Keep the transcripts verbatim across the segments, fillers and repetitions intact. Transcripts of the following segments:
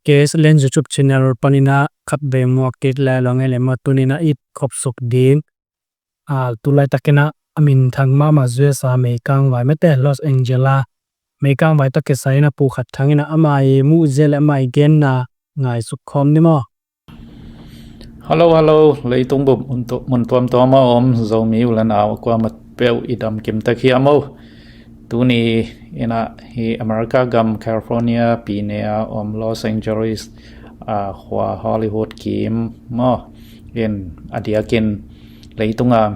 K S L N YouTube channel panin ah khat vei muak kik lai lo ngei le maw, tuni in ah i khopsuk ding, a, tu laitakin ah a minthang mahmah U S A meikang vai mate, Los Angeles a meikang vai tawh kisai in ah Pu Khat Thang in ah ama i muhzia le ama i genna ngaisuk khawm ni maw. Hello, hello. Leitung bup mun tu-, mun tuamtuam a om Zomi u le nau kuamah peuh i dam kim tek hiam aw. Tuni in ah hih America gam California pine a om Los Angeles, a, khua Hollywood kim maw, in a diakin leitung a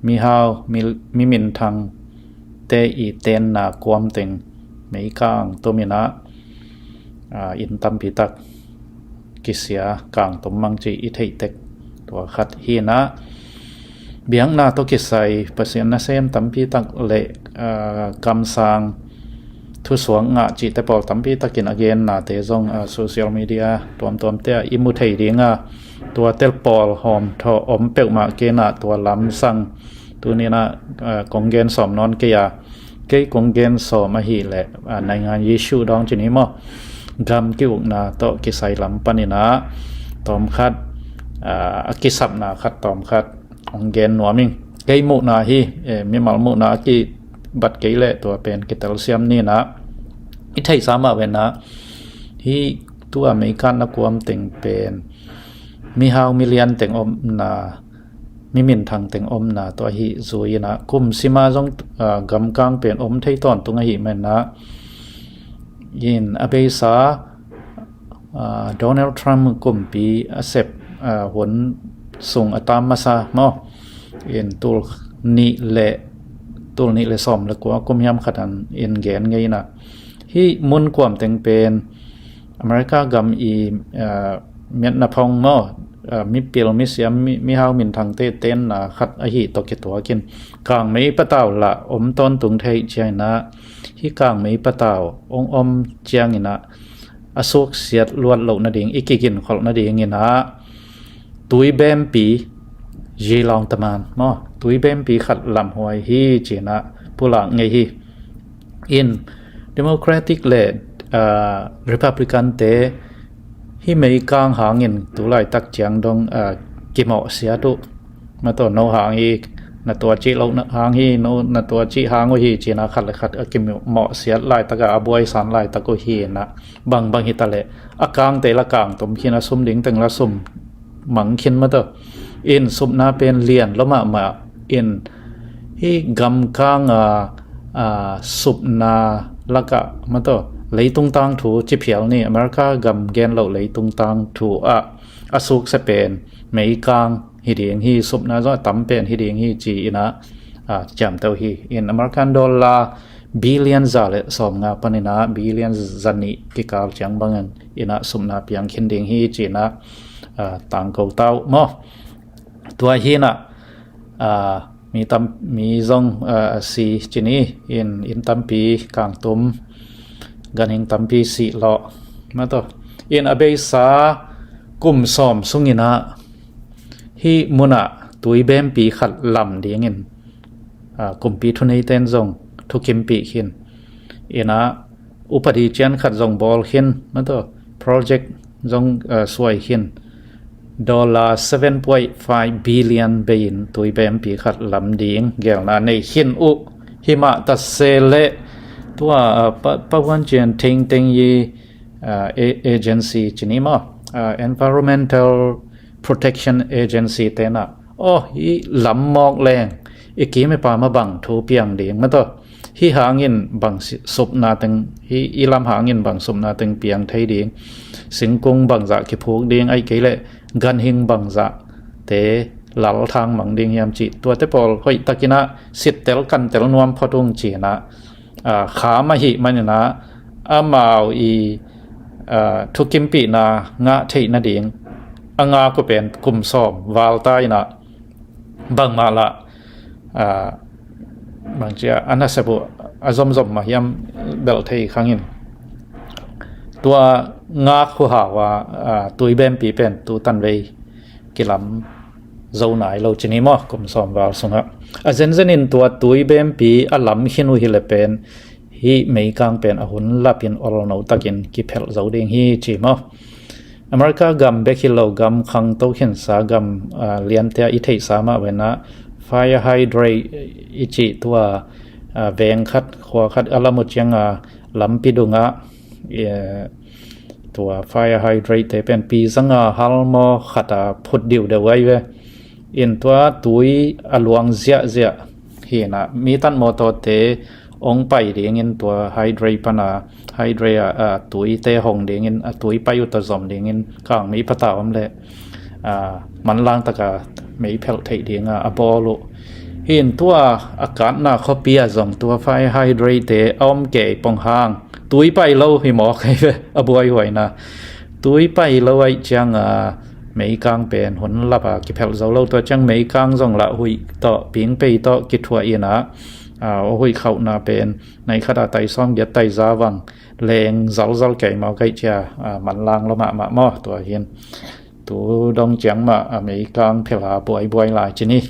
mihau, mi, mi minthangte i tenna kuam teng meikang tum in ah, a, inn tampi tak kisia kang tum mang ci i theih tek tua khat hi in ah, biakna tawh kisai Pasian nasem tampi tak le, a, kamsang thusuak ngah cihte pawl tampi takin a gennate zong, a, social media tuamtuamte ah i mu thei ding a, tuate pawl hawm thawh om peuhmah kei in ah tua lamsang tuni in ah, a, kong gen sawm nawn kei a, kei kong gen sawm ahih leh, a, naingan issue dawng ci ni maw, gam ki-ukna tawh kisai lam panin ah tawmkhat, a, a kisapna khat tawmkhat hong gen nuam ing. Kei muhna hi, e, mimal muhna a kibat kei leh tua pen kitelsiam ni in ah, i theihsa mah ve in ah, hih tu a meikang na kuam teng pen mihau milian teng omna, mi minthang teng omna tua hi zui in ah, kum sim a zong, a, gamkang pen om thei tawntung ahih man in ah, in a beisa, a, Donald Trump kumpi a sep, a, hun sung a tam masa maw, in tul nih le, tul nih le sawm le kua kum hiam khat an in gen ngei in ah, hih mun kuam teng pen America gam i, a, miatna phong maw, a, mipil misiam, mi, mihau minthangte tenna khat ahih tawh kituakin kangmei patau lah om tawntung thei ciang in ah, hih kangmei patau hong om ciang in ah a suksiat luat loh nading, i kiginkholh nading in ah tuibempi zilawng taman maw, tuibempi khat lamhuai hi ci in ah pulak ngei hi. In Democratic le, a, Republican te hih meikang hangin tu laitak ciang dong, a, kimawhsiat uh. Maw tawh, no hang hi, na tua cih loh na hang hi, no na tua cih hang uh hi ci in ah khat le khat a kimawhsiat laitak a, a buaisan laitak uh hi in ah, bangbang hi ta leh a kangte lah kang tum khin, a sum ding teng lah sum mang khin maw tawh. In supna pen lian lua mahmah in, hih gamkang a, a, supna lakah maw tawh, leitung tangthu ci phial ni, America gam gen loh leitung tangthu ah a suksia pen meikang hi ding hi, supna zong a tam pen hi ding hi ci in ah, a, ciamteh uh hi. In American dollar billion za le sawmnga panin ah billion zanih kikal ciang bangin in ah supna piang khin ding hi ci in ah, a, tangko ta uh maw. Tua hi in ah, a, mi tam, mi zong, a, a si ci ni, in, inn tampi kang tum, ganhing tampi sih lawh maw tawh. In a beisa kum sawm sung in ah hih mun ah tuibempi khat lam dingin, a, kumpi thuneite in zong thukimpih khin in ah, upadi cian khat zong bawl khin maw tawh, project zong, a, suai khin, dollar seven point five billion bei in tuibempi khat lam ding gelna nei khin uh. Himah ta se leh tua, a, pa, pa vuan cian tengteng i, a, a-, agency ci ni maw, a, Environmental Protection Agency te in ah, aw, i lam mawk leng i kim i pam ah bang thu piang ding maw tawh, hih hangin bang si-, supna teng, hih i lam hangin bang supna teng piang thei ding, singkung bangzah kiphuk ding, ahih kei leh ganhing bangzah te lalthang mang ding hiam cih, tuate pawl hoih takin ah sittel kantel nuam phot ung ci in ah, a, kham ahih manin ah amau i, a, thukimpihna ngah theih nading a ngak uh pen kum sawm val ta in ah, bangmah lah, a, bangci a, a nasep uh a zomzom mah hiam belh thei khang in, tua ngak uh hau a, a, tuibempi pen tu tanvei kilam zo nai lo ci ni maw, kum sawm val sungah. A zenzen in tua tuibempi a lam khin uh hi leh pen Hih meikang pen a hun lapin olno takin kiphelh zo ding hi ci maw. America gam bek hi lo, gam khangto khinsa gam liantea i theihsa mah venah fire hydrate i cih tua veng khat khua khat a lam uh cianga lampi dungah tua fire hydrate te pen pizanga halmaw khata phut diudeu ai ve. In tua tui a luang ziahziah hinah mi tan mawtawte ong pai dingin tua hydrate pana hydrate a tuite hong dingin a tui pai uh tawh zom dingin kangmei patau om leh manlang taka mei phelh theih dinga a bawl uh. Hin tua a katna khuapi a zong tua fire hydrate te a om kei pong hang tui pai lo hi mawk ai ve a buaihuaina. Tui pai lo aih cianga meikang pen hun lapa kiphelh zo lo, tua ciang meikang zong lah huih tawh pingpei tawh kithuah inah a huih khauhna pen nai khata tai sawm giat tai za vang leng zalzal kei mawk aih cia manlang lo mahmah maw. Tua hin tu dong ciang mah a meikang phela buaibuai lai cini.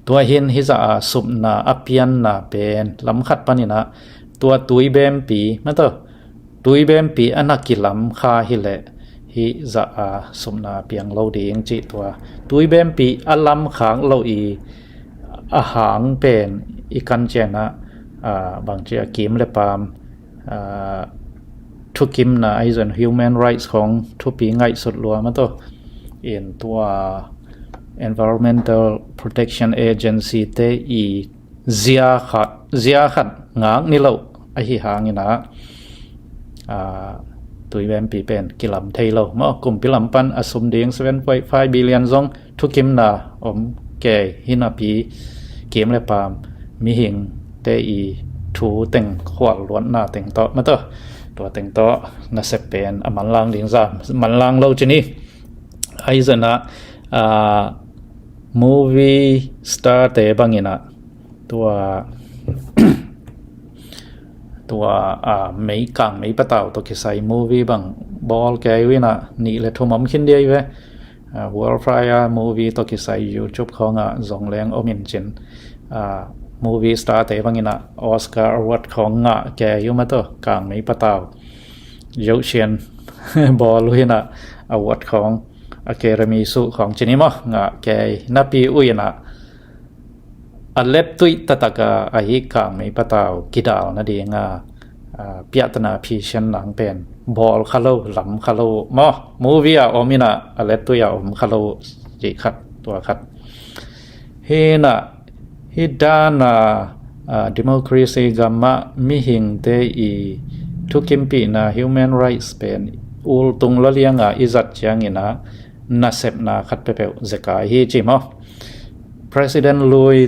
Tua hin hizah a supna a pianna pen lamkhat paninah tua tui bempi mataw tui bempi a na kilam kha hileh hizah a supna piang lo ding cih tua tui bempi a lam khak lo i a hang pen i kan cianah bangci a kim le paam thukimna ahi zon human rights khong thupi ngaihsut lua mataw in tua Environmental Protection Agency te i zia khat ngak ni lo ahi hanginah tui bempi pen kilam thei lo maw. Kumpi lam pan a sum ding seven point five billion zong thukimna om kei hinapi kim le paam mihingte i thu teng khual luatna teng tawh mataw tua teng tawh nasep pen a manlang ding za manlang lo cini. Ahi zana movie star te banginah tua tua meikang mei patau tawh kisai movie bang bawl kei uh inah nih le thum om khin diai ve. World Fire movie tawh kisai YouTube khawngah zong leng om in cin movie star te banginah Oscar award khawng ngah kei uh mataw kang mei patau yohsian bawl uh inah award khawng Academy suh khawng cini maw ngah kei napi uh inah a lettuih tataka ahi kang mei patau kidal nadinga piahtana phisian nang pen bawl kha lo lam kha lo maw. Movie a om inah a lettuih a om kha lo cih khat tua khat hinah hih dana democracy gamah mihingte i thukimpihna human rights pen ultung lalianga i zat cianginah nasepna khat peuhpeuh zekai hi ci maw. President lui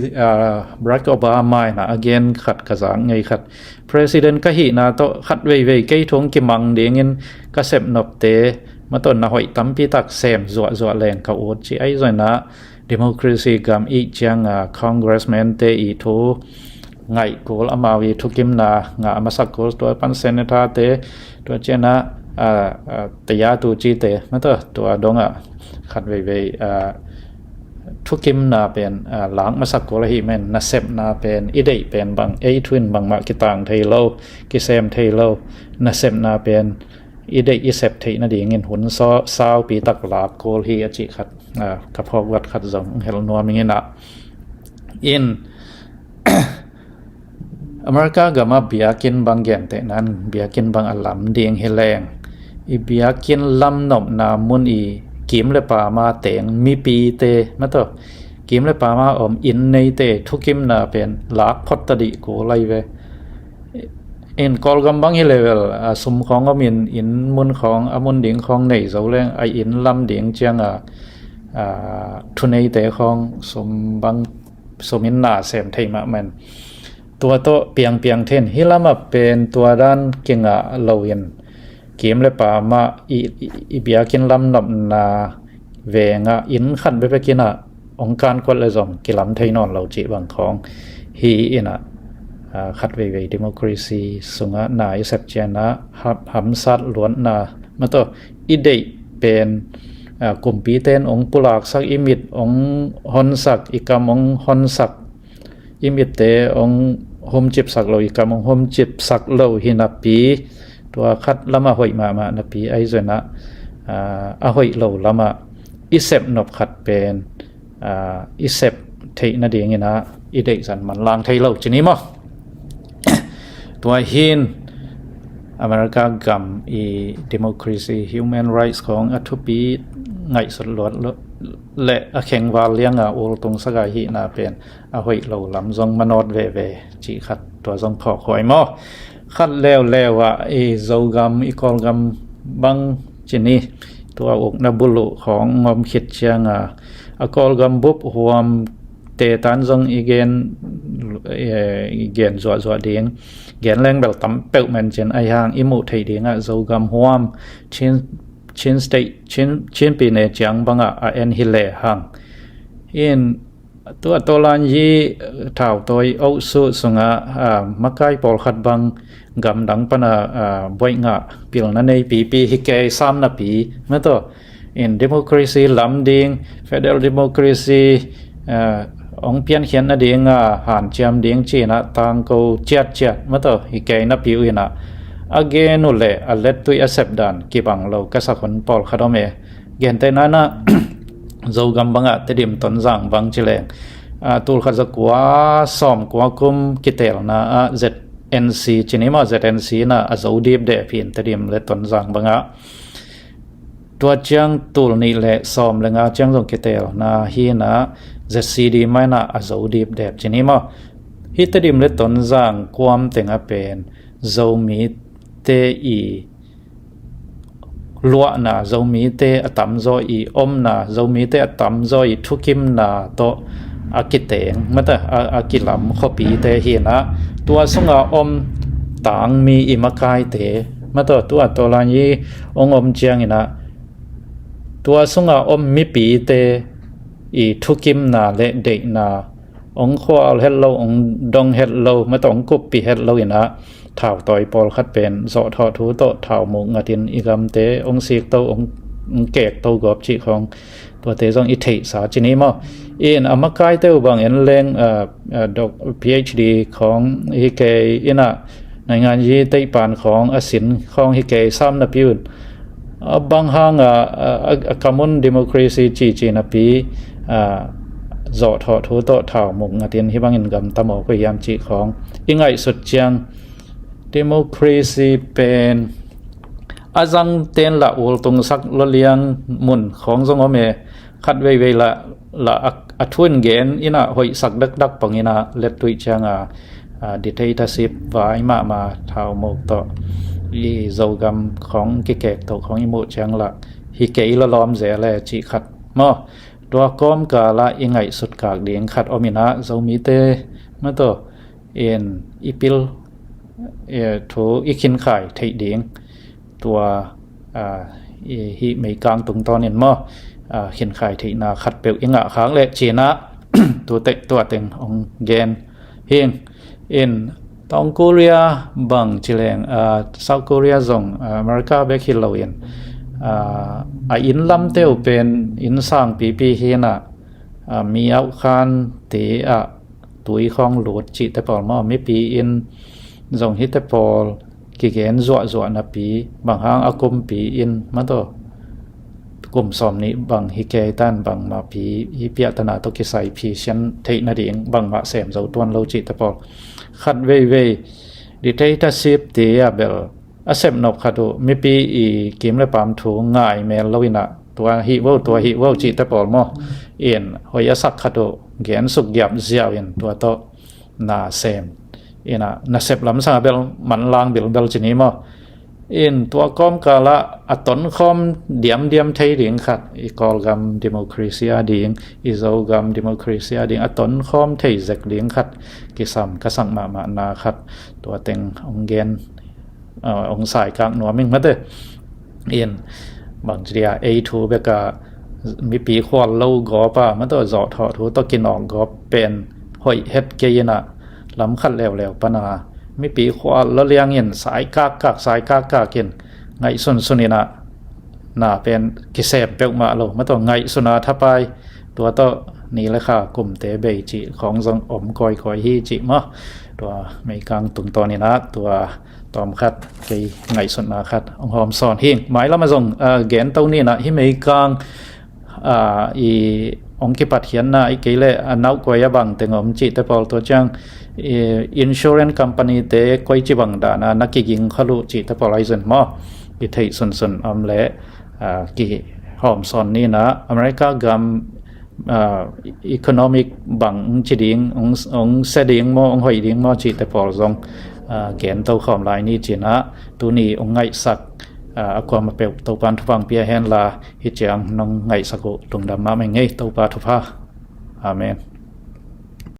Barack Obama inah a gen khat ka zak ngei khat President ka hihna tawh khat veivei kei thung kimang dingin ka sepnopte mataw na hoih tampi tak sem zuahzuah leng ka ut ci ahi zona democracy gam ih cianga congressman te i thu ngaih kul amau i thukimna ngah masak kul tua pan senator te tua ciana tayatu cite mataw tua dongah khat veivei thukimna pen lak masak kul ahi men nasepna pen i deih pen bang ei thuin bangmah kitang thei lo kisem thei lo nasepna pen i deih i sep theih nadingin hun saupi tak lak kul hi a cih khat ka phawk vat khat zong hel nuam inginah in America gama biakinn bang gentehnan biakinn bang a lam ding hi leng i biakinn lamnopna mun i kim le pama teng mipite mataw kim le pama om inn neite thukimna pen lak phot tadih kul lai ve. In Kawlgam bang hi level a sum khawng om in inn mun khawng a mun ding khawng nei zo leng a inn lam ding cianga thuneite khawng sum bang sum in na sem thei mahmah in tua tawh piangpiang then hi lamah pen tua dan kingah lo in kim le pamah i biakinn lamnopna vengah inn khat bebekinah ong kan kuat le zong kilam thei nawn lo cih bang khawng hi inah khat veivei democracy sungah na i sep cianah hamsat luatna mataw i deih pen kumpite in ong pulaksak i mit ong honsak i kam ong honsak i mitte ong humcipsak lo, i kam hong humcipsak lo hi napi, tua khat lamah hoih mahmah napi, ahi zongin ah, ah, a hoih lo lamah i sep nop khat pen, ah, i sep theih nadingin ah i deihzan manlang thei lo ci ni maw? Tua hi-in America gam i democracy, human rights khawng a thupi ngaihsut luat lo, le a khengval lianga ultungsak a hihna pen a hoih lo lam zong manawt veve cih khat, tua zong phawk huai maw? Khat leuleu ah i Zogam, i Kawlgam bang ci ni, tua ukna buluh khawng ngom khit cianga a Kawlgam bup huam te tan zong i gen, eh, i gen zuahzuah ding. Gen leng bel tam peuh men cin, ahi hang i muh theih dingah Zogam huam Chin, Chin State, Chin, Chin pi ne ciang bangah a en hi le hang. In tua Tolan yi thautawi ohsuh sungah, ah, makai pawlkhat bang gamdang pana, ah, buaih ngah pilna nei pipi hi kei sam napi, mataw. In democracy lam ding, federal democracy, ah, hong piankhiat nadinga hanciam ding cinah tangko ciatciat, mataw, hi kei napi uh inah a gen uh le a lettui a sepdan kibang lo ka sak hun pawlkhat om e. Gentehna inah Zogam bangah Tedim Tonzang bang ci leng, ah, tulkhat zakua sawmkua kum kitelna ah Z N C ci ni maw, Z N C inah a zo dipdep hi in Tedim le Tonzang bangah. Tua ciang tul nih le sawm le nga ciang zong kitelna hi inah Z C D mah inah a zo dipdep ci ni maw? Hi Tedim le Tonzang kuam tengah pen Zomite i luahna, Zomite a tamzaw i omna, Zomite a tamzaw i thukimna tawh a kiteng, mataw, a, a kilam khuapite hi inah, tua sunga om tangmi i makaite, mataw, tua Tolan yi hong om ciang inah tua sunga om mipite i thukimna le deihna hong khual het lo, hong dong het lo, mataw, hong kuppih het lo inah thautawi pawlkhat pen zawhthawh thu tawh thaumuk ngatin i gamte hong sikto, hong, hong kekto gawp cih khawng, tuate zong i theihsa ci ni maw? In a makaite uh bang en leng, ah, ah, doc-, P H D khawng hi kei inah, naingan yi teihpan khawng a sin khawng hi kei sam napi un, a bang hanga, a, a, a kamun democracy cici napi, ah, zawhthawh thu tawh thaumuk ngatin hi bangin gamta mawk uh hiam cih khawng i ngaihsut ciang, democracy pen a zangten lah ultungsak lawliang mun khawng zong om e. Khat veivei lah, lah a, a thu in gen inah hoihsak dakdak pong inah lettui cianga, ah, dictatorship vai mahmah thaumuk tawh i Zogam khawng kikekto khawng i muh ciang lah hi kei lawlawm zel e cih khat maw? Tua kawmkalah i ngaihsut kak ding khat om inah Zomite, mataw, in i pil, eh, thu i khinkhai theih ding, tua, ah, i hih meikang tungtawnin maw, ah, khinkhai theihna khatpeuh i ngah khak leh cinah, tute, tua teng hong gen hing. In North Korea bang ci leng, ah, South Korea zong, ah, America bek hi loin, ah, a inn lamte uh pen inn sang pipi hi inah, ah, mi auhkhan te ah tui khawng lut cihte pawl maw, mipi inn zong hite pawl kigen zuahzuah napi, bang hang a kumpi in, mataw, kum sawm nih bang hi kei tan bangmah pi hi piahtana tawh kisai phisian theih nading bangmah sem zo tuan lo cihte pawl. Khat veivei dictatorship te ah bel a sepnop khat uh mipi i kim le pam thu ngai mel lo inah, tua hih vo, tua hih vo cihte pawl maw, in hoih a sak khat uh gensuk giap ziau in tua tawh na sem inah, nasep lamsang a bel manlang bilbel ci ni maw? In tua kawmkalah a tonkhawm diamdiam thei ding khat, i Kawlgam democracy a ding, i Zogam democracy a ding a tonkhawm thei zek ding khat kisam ka sak mahmahna khat, tua teng hong gen, ah, hong saikak nuam ing, mataw. In bang ci dia, ei thu beka mipi khual lo gawpa, mataw, zawhthawh thu tawh kinawk gawp pen hoih het kei inah, lam khat leuleu pana mipi khual lawliangin saikak kak, saikak kak in ngaihsunsun inah, na pen kisem peuhmah lo, mataw, ngaihsuna thapai, tua tawh ni le kha kumte bei cih khawng zong om kawikawi hi cih maw. Tua meikang tungtawn inah tua tawm khat kei ngaihsutna khat hong hawm sawn hing. Mailam ah zong ah, gen to ninah hih meikang ah, i hong kipat hianna i kei le a nauhkuai a bang teng om cihte pawl tua ciang i insurance company te koici bang dana na kiging khaluh cihte pawl aizun maw. I theih sunsun om le ah, kihawm sawn ninah America gam ah, economic bang hong ci ding, hong, hong se ding maw, hong hoih ding maw cihte pawl zong ah, gen to khawm lai ni cinah tuni hong ngaihsak ah, a kuama peuh Topan thupha hong pia henla hih ciang nong ngaihsak uh lungdam mahmah ing ei. Topa thupha. Amen.